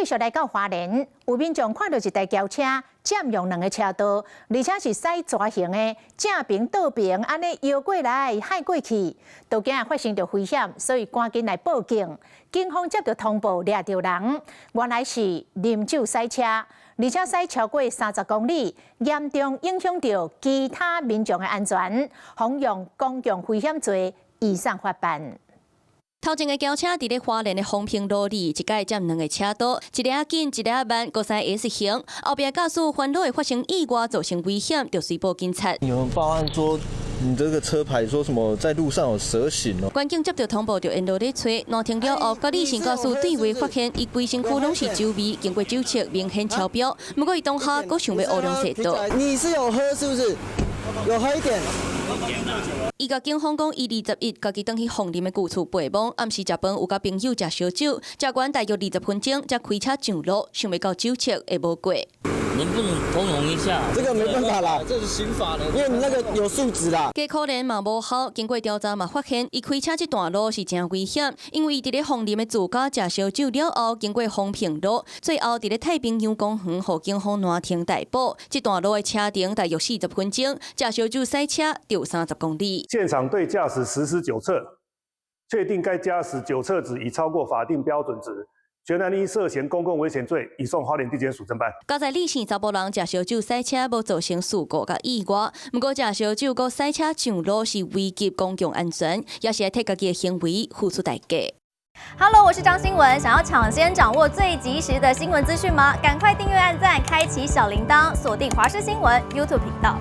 繼續來到花蓮，有民眾看到一台轎車佔用兩个車道，而且是駛蛇形的，正爿倒爿，按呢搖過來、駛過去，都驚發生著危險，所以趕緊來報警。警方接到通報，掠著人，原來是啉酒駛車，而且駛超過30公里，嚴重影響著其他民眾的安全，予用公共危險罪移送法辦。頭前的轎車佇咧花蓮的風平路裡，一擺佔兩个車道，一个緊，一个慢，閣駛 S 型。後壁駕駛煩惱會發生意外，造成危險，就隨報警察。有人報案說，你這個車牌說什麼在路上有蛇行哦。關警接到通報就沿路咧揣，攔停了後，佮李姓駕駛對話發現，伊規身軀攏是酒味，經過酒測明顯超標。毋過伊當下閣想欲烏龍踅倒。你是有喝是不是？有喝一點。伊共警方講，伊21家己轉去鳳林的舊厝陪墓，暗時食飯有佮朋友食燒酒，食完大約20分鐘，才開車上路，想欲到酒測會無過。能不能通融一下？這個沒辦法啦，這是刑法的，因為你那個有數值啦。加可憐嘛無效，經過調查嘛發現，伊開車這段路是誠危險，因為伊佇咧鳳林的住家食燒酒了後，經過風平路，最後佇咧太平洋公園予警方攔停逮捕。這段路的車程大約40分鐘，食燒酒駛車著30公里。現場對駕駛實施酒測，確定該駕駛酒測值已超過法定標準值。全案依涉嫌公共危險罪，移送花蓮地檢署偵辦。佳哉李姓查埔人食燒酒駛車，無造成事故佮意外。毋過食燒酒閣駛車上路是危及公共安全，也是愛替家己的行為付出代價。 Hello，我是張新文。想要搶先掌握最及時的新聞資訊嗎？趕快訂閱、按讚、開啟小鈴鐺，鎖定華視新聞 YouTube 頻道。